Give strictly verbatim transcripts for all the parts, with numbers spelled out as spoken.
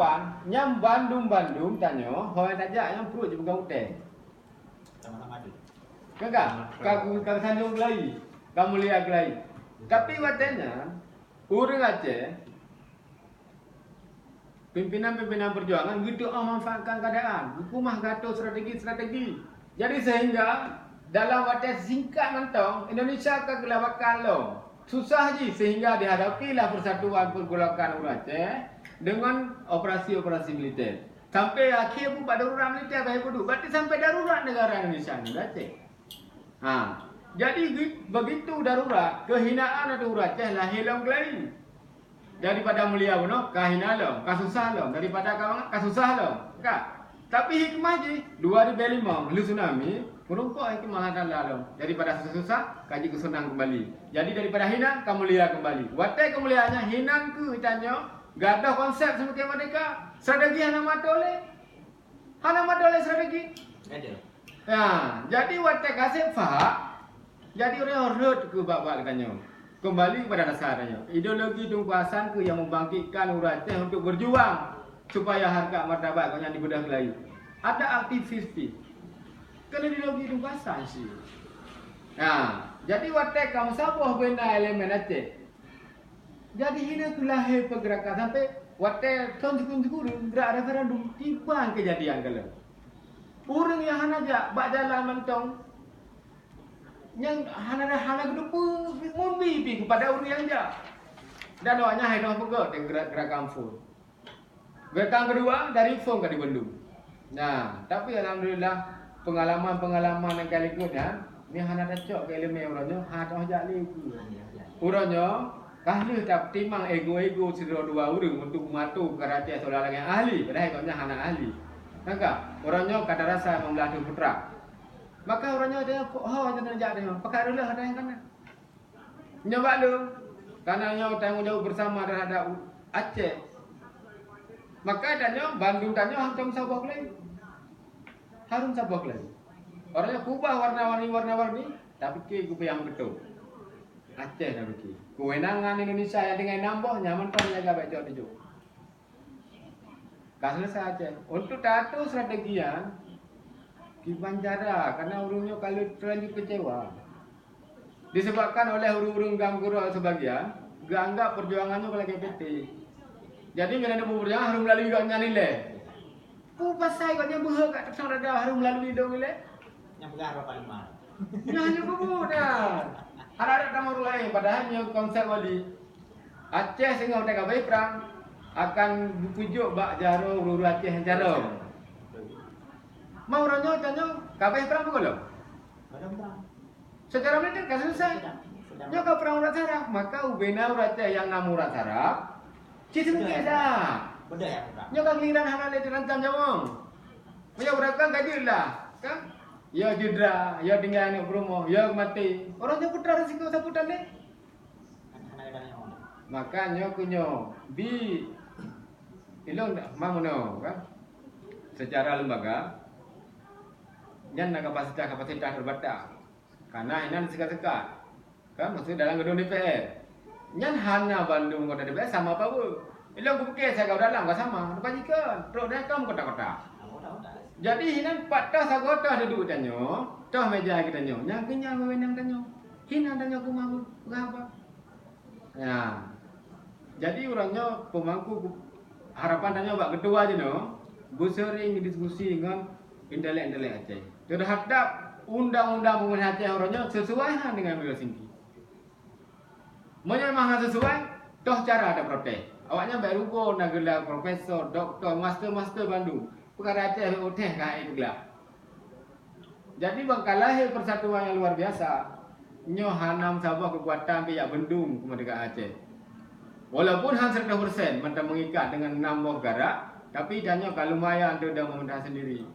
Pan, nyang bandum-bandum tanyoe, hôi tajak nyang pruet jipeugah utée. Sama-sama ada. Ka, ka, ka, ka sanjong geulai, ka mulia geulai. Tapi watée nyan, ureuëng Aceh, pimpinan-pimpinan perjuangan geuteuoh manfaatkan keadaan, geukeumah gato strategi-strategi. Jadi sehingga dalam watée singkat mantong, Indonesia ka geulabakan lom. Susah jih sehingga dihadapilah persatuan pergolakan ureuëng Aceh dengan operasi-operasi militer. Sampai akhé pun bak darurat militer bak peuduek. Berarti sampai darurat negara Indonesia ni, Aceh. Ha. Jadi gi-, begitu darurat, kehinaan ateueh ureuëng Aceh lahé lom keulai. Daripada mulia bunoe, ka hina lom, ka susah lom. Daripada ka mangat, ka susah lom. Ka. Tapi hikmah jih, dua ribu lima, lheueh tsunami, meurumpok hikmah Allah Taala lom. Daripada susah-susah, ka jeuet keu seunang keumbali. Jadi daripada hina, ka mulia keumbali. Watée keumuliaan nyan, hinan keuh tanyoe, gadoh konsep seumiken merdeka. Strategi hana meuatur lé. Hana meuatur lé strategi. Ada. Ya, jadi watée ka sép fak, jadi ureuëng rhot keu bak-bak geutanyoe. Keumbali keupada dasar tanyoe. Ideologi teungku Hasan keuh nyang meubangkitkan ureuëng Aceh untuk berjuang supaya harkat martabat gobnyan dibeudôh keulai. Ada aktivis pih. Keuneuk ideologi teungku Hasan sih. Nah, jadi watée ka meusaboh bubena elemen Aceh, jadi hina keuh lahé pergerakan sampai watée thon sikureueng-sikureueng gerak referendum, kiban keujadian ka lheueh. Ureuëng nyang hana jak bak jalan mantong, nyang hana, hana geuteupeue meubi pih keupada ureuëng nyang jak. Dan awaknyan hana peugah teuh gerak-, gerakan phon. Gerakan keudua dari phon ka dibandum. Nah, tapi alhamdulillah, peungalaman-peungalaman nyang ka likot nyan, ni hana tacok keu ileumèe uroe nyoe, hana tacok jak lé keu. Uroe nyoe, ka lheueh tapeutimang ego-ego sidroe dua ureuëng untuk meuatur peukara Aceh seolah-olah nyan ahli, padahai gobnyan hana ahli. Maka, uroe nyoe ka tarasa meubeulah ateueh putra. Maka uroe nyoe teuh ho teuh jak teuh, pakak reuloh teuh kana. Nyoe bak lôn, karena nyoe tanggong jaweueb bersama terhadap Aceh. Maka tanyoe, bandum tanyoe harôh meusaboh keulai. Harôh meusaboh keulai. Orang nyang kubah warna-warni, warna-warni, tapike keu peue nyang beutôi. Aceh tapike. Kewenangan Indonesia nyang tinggai nam boh, nyan mantong jaga bèk cok teuh jok. Ka selesai Aceh. Untuk taatur strategi nyan, kiban cara, karena ureuëng nyoe ka lheueh terlanjur kecewa. Disebabkan oleh ureuëng-ureuëng GAM keudroe sebagian, geuanggap perjuangan nyoe lagèe P T. Jadi, bila neuk beuperjuangan, harôh melalui gobnyan ilèe. Peue pasai gobnyan beuhe ka teusang dada harôh melalui dong ilèe? Nyang peugah Rasulullah. Nyan nyoe peubuet dah. Harap-harap tamong ureuëng laén, padahai nyoe konsep wali. Aceh singoh teuka beuprang akan geupeujok bak jaroe ureuëng Aceh nyang carông. Ma uroe nyoe tanyoe ka beuprang peue gohlom? Belum, Bang. Secara militer ka selesai. Sedang, sedang. Nyoe ka perang urat saraf, maka ubena urat Aceh nyang nam urat saraf, cit seumiké dah. Bedah ya, Bang. Nyoe ka giliran hana lé teunancam nyawöng. Meunyoe urat kan ka jeuet lah, kan? Ya jeuet dra, ya tinggai aneuk peurumoh, ya maté. Orang nyoe putra risiko sapeue tan lé? Maka nyoe keuh nyoe, bi ilôn ma meunoe kan, secara lembaga nyan na kapasitas-kapasitas terbatas. Karena inan seukat-seukat kan, maksud dalam gedung D P R nyan hana bandum anggota D P R sama power. Ilôn kupike sagoe dalam ka sama, kebajikan trok dalam kota-kota. Jadi hinan pat tah sagoe tah duduek tanyoe, tah meja geutanyoe, nyang keuh nyan wewenang tanyoe. Hinan tanyoe keumah peugah haba. Ya. Jadi uroe nyoe peumangku, harapan tanyoe bak ketua jinoe beuseuring diskusi ngon intelek-intelek Aceh terhadap undang-undang peumeulintahan Aceh uroe nyoe sesuai han dengan Helsinki. Meunyoe memang hana sesuai, toh cara taprotes. Awaknyan bèk rugoe na geula profesor, doktor, master-master bandum. Peukara Aceh lheueh ka hai teuglak. Jadi ban ka lahé persatuan nyang luar biasa. Nyoe hana meusaboh keukuatan pih jak bendung keumeurdekaan Aceh. Walaupun han seratus persen mantong meungikat deungon nam boh garak, tapi tanyoe ka lumayan teuh dong meumeuntah sendiri.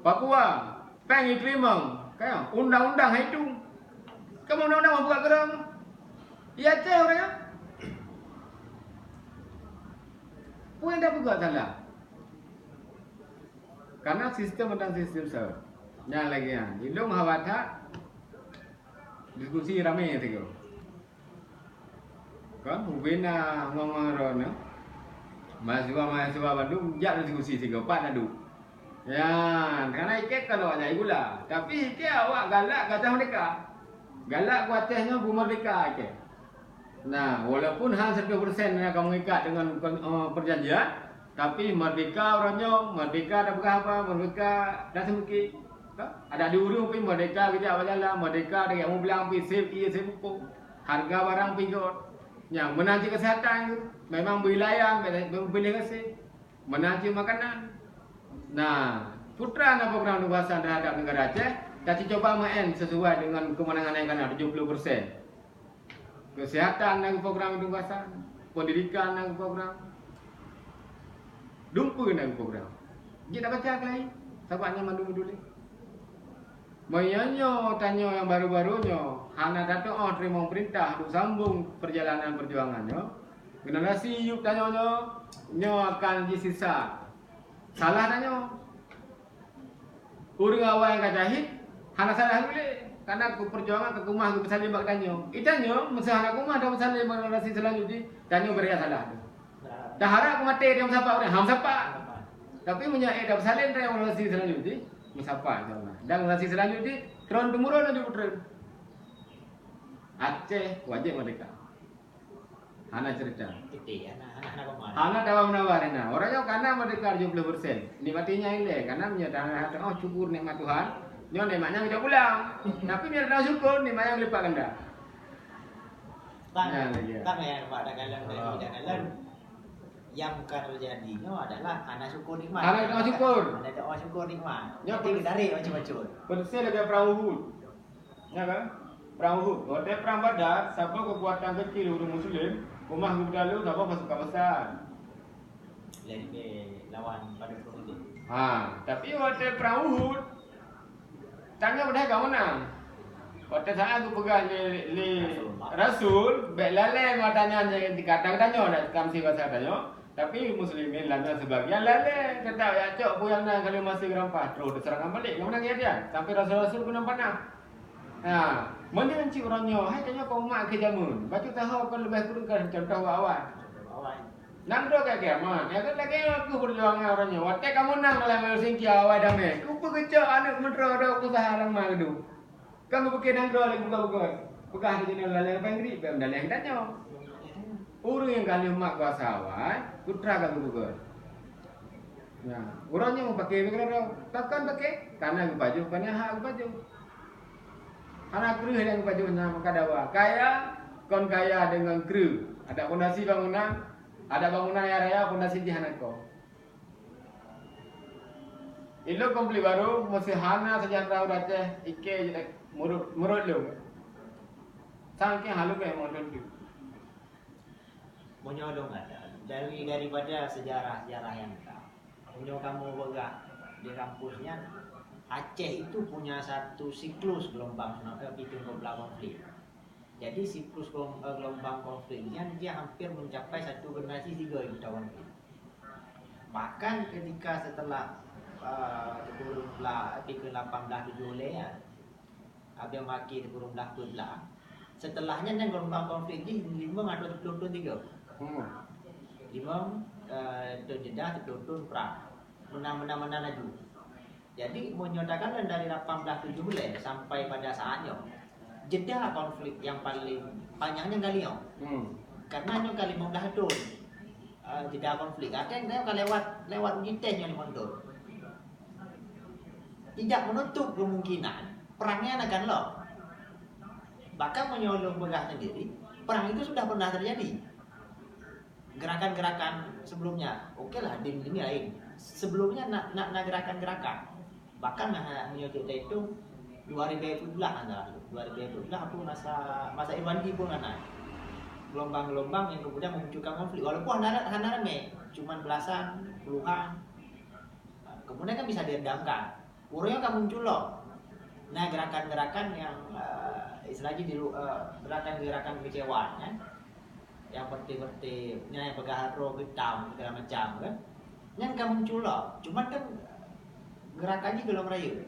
Papua, péng jiteurimong, ka undang-undang hai tu. Kamoe undang-undang buat keurang. Di Aceh ureuëng nyan. Peue nyang tapeugah salah? Karena sistem adalah sistem seuh. Nyang lagèe nyan, ilôn hawa that diskusi ramé sigoe. Kan, ubena ngon-ngon droeneuh. Mahasiswa-mahasiswa bandum jak diskusi sigoe pat na duek. Ya, karena ikei ka lheueh aja gula. Tapi ikei awak galak gata merdeka. Galak geuateh nyoe beumerdeka ikei. Nah, walaupun hana seratus persen na ka mengikat dengan, eh, perjanjian, tapi merdeka uroe nyoe, merdeka tapeugah apa, merdeka taseumiki. Ada di ureueng pih merdeka geujak bak jalan, merdeka tajak mublang pih sép ié sép bukon. Harga barang pih göt. Nyang meunan cit kesehatan, memang beu layan, beu piléh gaséh. Meunan cit makanan. Nah, peue teuma na program penugasan terhadap negara Aceh, tacucoba meu'en sesuai dengan kemenangan nyang kana tujuh puluh persen. Kesehatan na program penugasan, pendidikan na program, dumpeue na program. Jeuet tabaca keuhai, sabab nyan mandum dituléh. Meunyoe nyoe tanyoe nyang barô-barô nyoe hana tatu'oh teurimong peurintah untuk sambong peurjalanan peujuangan nyoe, generasi yup tanyoe nyoe, nyoe akan jisisa. Salah tanyoe. Ureueng awai nyang ka syahid hana salah lé, karena keu peujuangan ka keumah geupeusalém bak tanyoe. Itanyoe meusé hana keumah dan peusalém bak generasi seulanjut jih, tanyoe beuraya salah tu. Taharap keu maté dia meusapat ureueng, ha meusapat. Tapi meunyoe ék tapeusalém tanyoe generasi seulanjut jih, meusapat insya Allah. Dan generasi seulanjut jih, tron teumurun laju treun. Aceh wajéb merdeka. Hana cerita. Titik, hana, hana, hana koma. Hana tawar menawar hana. Orang nyoe kana merdeka tujuh puluh persen. Nikmati nyang ilée, karena meunyoe hana, oh syukur nikmat Tuhan. Nyoe nikmat nyang geujak pulang. Tapi meunyoe hana syukur, nikmat nyang geulipat ganda. Tang, Nyan lagi, ya. Tang ya, Pak, dah galon, dah, dah galon. Yang bukan terjadi nyoe adalah hana syukur nikmat. Hana doa syukur. Hana doa syukur nikmat. Nyoe Jadi pedes-, geudarek bacut-bacut. Peudeuh lagée perang Uhud. Ya kan? Perang Uhud. Watée perang Badar, saboh keukuatan keucil ureueng muslim, keumah geupeutaloe saboh pasukan besar. Jadi lawan pada perang itu. Ha, tapi watée perang Uhud, tanyoe padahai ka meunang. Watée saat geupeugah lé, lé Rasul, Rasul, bék lalée mata nyan nyang dikata tanyoe dak tamsi basa tanyoe. Tapi muslimin lam nyan sebagian lalée, teutap jak cok peue nyang na, kalau masih geurampah, terus teuserangan balik. Ka meunang ya dia, sampai rasul-rasul keunong panah. Ha, meunan cit uroe nyoe, hai tanyoe keu umat akhé jameun, bacut sahoe kon leubeh kureueng ka contoh awai. Nanggroe ka kiamat, ya kan lagée nyoe keuh peujuangan uroe nyoe. Watée kamoe nang dalam Helsinki awai damé, keupeue geucok aneuk meudroe-droe peusaha lam ma geudu. Kan geupike nanggroe lé buka-buka. Peugah di jinoe lalée Inggris, bèk meudaleh geutanyoe. Ureueng nyang ka lheueh mat kuasa awai, putra ka geupeugah. Nah, uroe nyoe meupaké bèk keudroe. Pakon paké? Karena geupajoh, karena hak geupajoh. Hana kreueh nyang geupajoh na meuka dawa. Kaya, kon kaya deungon kreueh. Ada fondasi bangunan, ada bangunan nyang raya, fondasi jih hana kon. Ilôn konflik barô, meuseuhana seujahteura ureueng Aceh, ikei jih murot, murot lôn. Sangking hana lôn meuteun tu. Meunyoe lôn gata, dari, daripada sejarah-sejarah nyang ka, meunyoe kamoe peugah di kampus nyan, Aceh itu punya satu siklus gelombang, eh, pitung dua belas konflik. Jadi, siklus gelom-, eh, gelombang konflik nyan dia hampir mencapai satu generasi tiga ribu tahun. Bahkan ketika setelah, eh, turun belah, tiga lapan belas tujuh lé ya, habis maki turun belah peuet belah. Setelahnya nyan gelombang konflik jih lima atau sepuluh tahun tiga. Hmm. Lima, eh, tahun jeda, sepuluh tahun perang. Menang, menang, menang laju. Jadi, meunyoe takalon dari lapan belas tujuh lé sampai pada saat nyoe, jeda konflik yang paling panjang nyan kali nyoe. Hmm. Karena nyoe ka lima belas thon, eh, jeda konflik. Artinya nyoe ka lewat, lewat uji teh nyoe lima thon. Tidak menutup kemungkinan perang nyan akan lom. Bahkan meunyoe lôn peugah sendiri, perang itu sudah pernah terjadi. Gerakan-gerakan sebelumnya, oke lah, di dunia lain. Sebelumnya na, na, na gerakan-gerakan. Bahkan nah, meunyoe kita hitung, dua ribu dua belas ada. Dua ribu dua belas pun masa, masa Irwandi pun ada. Gelombang-gelombang yang kemudian memunculkan konflik. Walaupun hana, hana ramai, cuman belasan, puluhan. Kemudian kan bisa diredamkan. Uroe nyoe ka muncul lom. Nah, gerakan-gerakan yang, eh, istilahnya di lu-, eh, gerakan-gerakan kekecewaan, kan? Yang berarti-berarti, yang peugah droe geutam, segala macam, kan? Nyan ka muncul lom. Cuman kan gerakan jih golom rayeuk.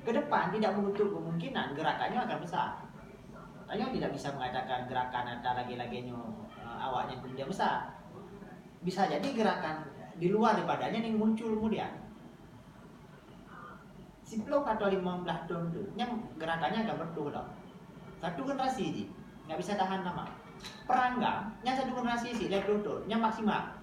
Ke depan tidak menutup kemungkinan gerakan nyoe akan besar. Tanyoe tidak bisa mengatakan gerakan atau lagi-lagi nyoe, eh, awak nyan kemudian besar. Bisa jadi gerakan di luar daripada nyan yang muncul kemudian. Siplôh atau lima belas thôn tu, nyan gerakannya akan bertuh dah. Satu generasi je, nggak bisa tahan lama. Peranggam, nyan satu generasi sih, lima puluh thôn, nyan maksimal.